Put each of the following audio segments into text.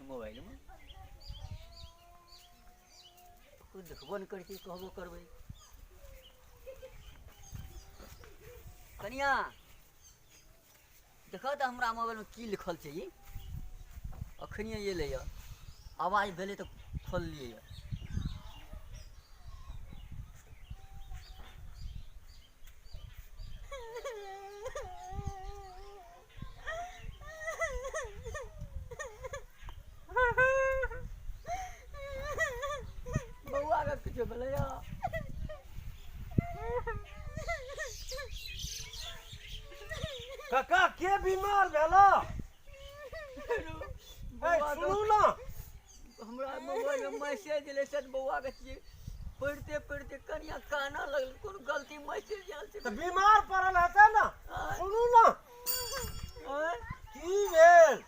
छै मोबाइलमे? कोइ देखबो नहि करै छै, कहबो करबै। कनिया, देखऽ तऽ हमरा मोबाइलमे की लिखल छै। ई अखनिए एलैए, आवाज भेलै तऽ खोललियै यऽ। बौआ के किछो भेलैए? काका, के बीमार भेला? ए, सुनू ना। हमरा मोबाइल में मैसेज एलै, शायद बौआ के छियै। पढ़िते पढ़िते कनिया कानऽ लगलै, कोनो गलती मैसेज आयल छै। तऽ बीमार पड़ल हेतै ने। सुनू ना। आँय? की भेल?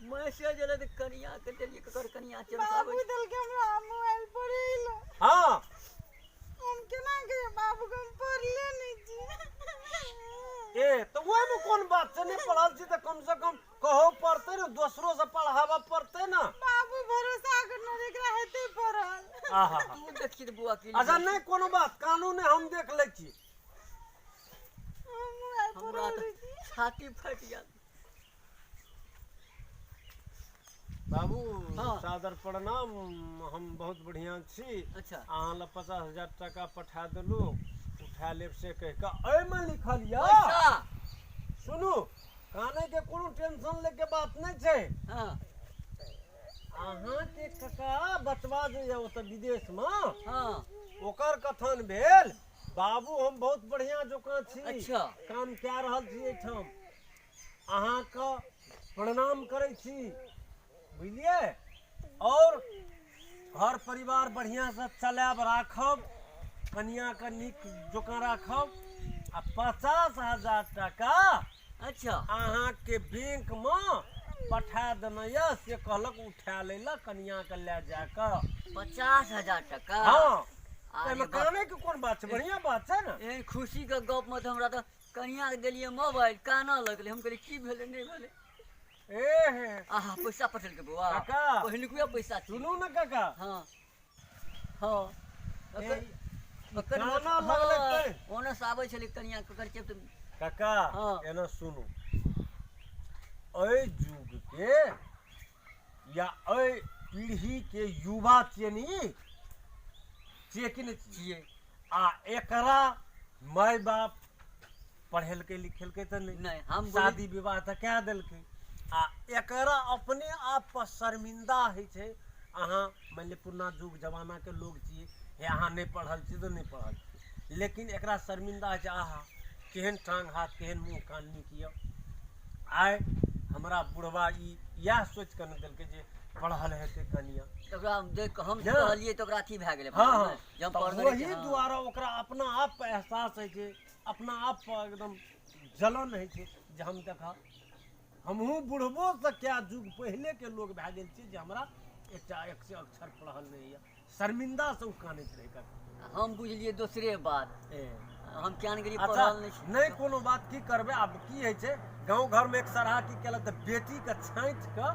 मैसेज एलै तऽ कनिया के देलियै, ककर कनिया छै? बाबू देलकै हमरा मोबाइल पढ़ै लए। हम केना कहियै बाबूके, हम पढ़ले नहि छी। ए, तऽ ओहिमे कोन बात छै? नहि पढ़ल छी तऽ कम से कम कहो पड़तै ने, दोसरो से पढ़ाबऽ पड़तै ने। बाबू भरोसा करने रहे, एकरा हेतै पढ़ल। आहा। तू देखी तऽ बौआ की। अच्छा, नहि कोनो बात, कानून हम देख लै छी। हम मोबाइल हमरा पढ़ल तऽ छी। छाती फाटि गेल। बाबू। हाँ। सादर प्रणाम, हम बहुत बढ़िआँ छी। अहाँ लग 50,000 टाका पठा देलहुँ, उठा लेब से कहि कऽ। एहिमे लिखल यऽ। पैसा। सुनू, कानैके कोनो टेंशन लैके बात नहि छै। अहाँके कका बचबा जे यऽ ओतऽ विदेशमे, ओकर कथन भेल, बाबू हम बहुत बढ़िआँ जकाँ छी, काम कए रहल छी एहिठाम, अहाँके प्रणाम करै छी, बुझलियै? आओर घर परिवार बढ़िआँसँ चलायब राखब, कनिआँके नीक जकाँ राखब, आ 50,000 टाका अहाँके बैंकमे पठा देने यऽ, से कहलक उठा लै लए, कनिआँके लए जा कऽ। 50,000 टका? हँ। अरे एहिमे बाप। कानैके कोन बात छै? बढ़िआँ बात छै ने। एहन खुशीके गपमे तऽ हमरा तऽ कनिआँके देलियै मोबाइल, कानऽ लगलै। हम कहलियै की भेलै, नहि भेलै। ए हे। आहा, पैसा पठेलकै बौआ। काका। पहिलुके पैसा छी। सुनू ने काका। हँ। ए, ओकर कानऽ लगलै तैं। ओने से आबै छलै कनिया ककर के तऽ। काका। एना सुनू, एहि युग के या एहि पीढ़ी के युवा छियै नी, छियै कि नहि छियै? छियै। आ एकरा माय बाप पढ़ेलकै लिखेलकै तऽ नहि? नहि, हम शादी विवाह तऽ कए देलकै, आ एकरा अपने आप पर शर्मिंदा होइ छै। अहाँ मानि लिअ पुरना युग जमानाके लोग छियै, हे अहाँ नहि पढ़ल छी तऽ नहि पढ़ल छी, लेकिन एकरा शर्मिंदा होइ छै, आहा केहन टांग हाथ, केहन मुँह कान नीक यऽ। आइ हमरा बुढ़बा ई इएह सोचि कऽ ने देलकै जे पढ़ल हेतै कनिया। तऽ ओकरा देख कऽ हम नहि। कहलियै तऽ ओकरा अथी भए गेलै हँ। जे हम तऽ पढ़ने रहियै, ओहि दुआरे ओकरा अपना आप पर एहसास होइ छै, अपना आप पर एकदम जलन होइ छै जे हम देखा हमहूँ बुढ़बोसँ कए युग पहिलेके लोक भए गेल छी जे हमरा एकटा एक से अक्षर पढ़ल नहि यऽ। शर्मिंदासँ ओ कानैत रहै काका। हम बुझलियै दोसरे बात। ए। हम किया ने गेलियै। अच्छा। पढ़ल नहि छी। नहि कोनो बात, की करबै आब? की होइ छै, गाँव घरमे एक सरहा की केलक तऽ बेटीके छाँटि कऽ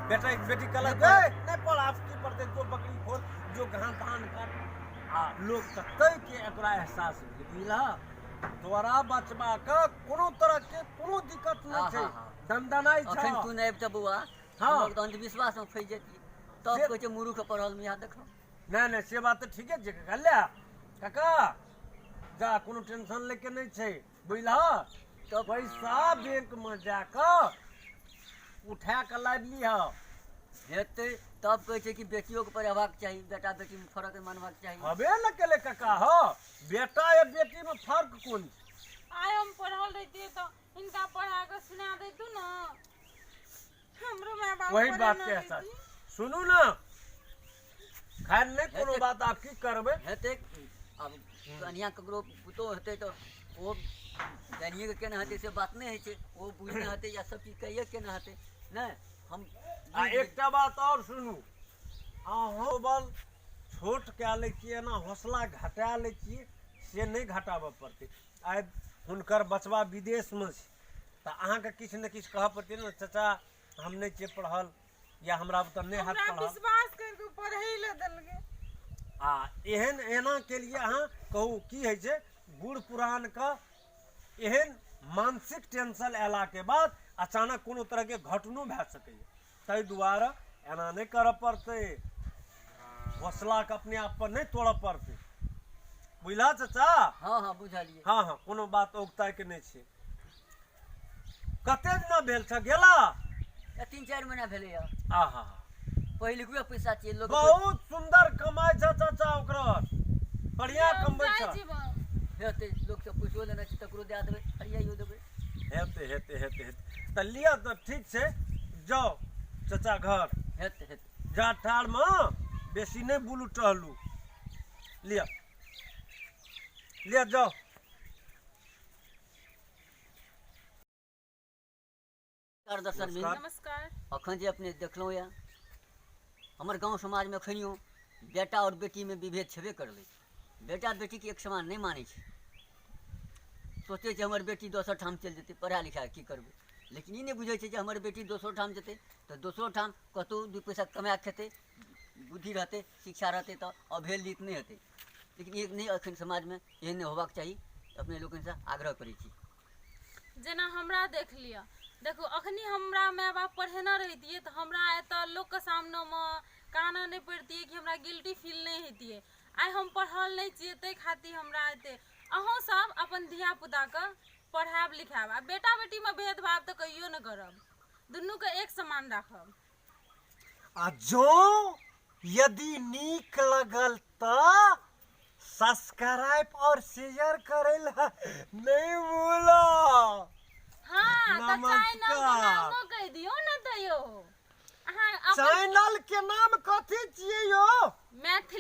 बेटा बेटी कहलक, नहि। ए, नहि पढ़, आब की पढ़तै, जो बकरी खोल, जो घास धान काट। आ लोक तऽ ताहिके एकरा एहसास भेलै, बुझलह? तोरा बचबाके कोनो तरहके कोनो दिक्कत नहि छै। दनदनाइ अखन छह। तू नहि आबितऽ बौआ, हमर तऽ अंधविश्वासमे फँसि जैतियै। तब कहै छै मुरुख पढ़ल नहि, यहाँ देखो। नहि नहि, से बात तऽ ठीके छै काका। ले काका, जा, कोनो टेंशन लैके नहि छै, बुझलह? तब पैसा बैंक मे जाकऽ उठा कऽ लाबि लिहऽ। हेतै। तब कहै छै कि बेटियोके पढ़ेबाक चाही, बेटा बेटीमे फरक मानबाक चाही। हबे ने केलै काका, हँ, बेटा या बेटीमे फर्क कोन छै? आइ हम पढ़ल रहितियै तऽ हिनका पढ़ा कऽ सुना दैतु ने। हमरो माय बाप वही बात पढ़ेने के एहसास। रहिती। सुनू ने, खैर नहि कोनो हेतै। बात, आब की करबै? हेतै। आब कनिया ककरो पुतोह हेतै तऽ ओ जानिए कऽ केना हेतै से बात नहि होइ छै। ओ बुझने हेतै या सब चीज कहिए केना हेतै। नहि, हम आ एकटा बात आओर सुनू, अहाँ बल छोट कए लै छियै, एना हौसला घटा लै छियै, से नहि घटाबऽ पड़तै। आइ हुनकर बचबा विदेशमे छै तऽ अहाँके किछु ने किछु कहऽ पड़तै ने, चाचा। हम नहि छियै पढ़ल या हमरा बुते नहि हैत हमरा पढ़ल। विश्वास करि कऽ पढ़ै लए देलकै। आ एहन एना के लिए अहाँ कहू की होइ छै, बूढ़ पुरानके एहन मानसिक टेंशन अयलाके बाद अचानक कोनो तरहके घटनो भए सकैए। ताहि दुआरे एना नहि करऽ पड़तै, हौसलाके अपने आप पर नहि तोड़ऽ पड़तै। बुझला चाचा? हँ हँ बुझलियै। हँ हँ, कोनो बात औगताइके नहि छै। कते दिना भेल छ गेला? 3-4 महीना भेलैया। आहा, पहिलुकवे पैसा छियै लोक। बहुत सुंदर कमाइ छ चाचा, ओकरा बढ़िया कमबै जाइ छ। छी बाबू। हेतै, लोक सब पैसो लेने छै, तकरो दए देबै, हरियाइयो देबै। हेतै हेतै हेतै हेतै। तऽ लिअ, तऽ ठीक छै, जाउ चाचा घर। हेतै हेतै। जा ठाढ़मे बेसी नहि बुलू टहलू। लिअ लिअ, जाउ। नमस्कार दर्शक नमस्कार। नमस्कार। अखन जे अपने देखलहुँ यऽ, हमर गाँव समाजमे अखनियो बेटा आओर बेटीमे विभेद छेबे करलै। बेटा बेटीके एक समान नहि मानै छै। सोचै छै हमर बेटी दोसर ठाम चलि जेतै, पढ़ा लिखा की करबै, लेकिन ई नहि बुझै छै जे हमर बेटी दोसर ठाम जेतै तऽ दोसरो ठाम कतहु 2 पैसा कमा खेतै। बुद्धि रहतै, शिक्षा रहतै तऽ अवहेलित नहि हेतै। लेकिन एक नहि, एखन समाजमे एहन नहि होबाक चाही। अपने लोकनिसँ आग्रह करै छी। जेना हमरा देख लिअ, देखू, अखनी हमरा माय बाप पढ़ेने रहितियै तऽ हमरा एतऽ लोकके सामनेमे कानऽ नहि पड़ितियै कि हमरा गिल्टी फील नहि होइतियै। आइ हम पढ़ल नहि छियै, ताहि खातिर हमरा एते। अहूँ सब अपन धियापुताके पढ़ायब लिखायब आ बेटा बेटीमे भेदभाव तऽ कहियो नहि करब, दुनूके एक समान राखब। आ जँ यदि नीक लगल तऽ सब्सक्राइब और शेयर करै लए नहि भूलब। हाँ, तऽ चैनल के नमस्कार। नामो कहि दियौ ने। तैयो अहाँ अपन चैनल के नाम कथी छियै यौ? मैथिल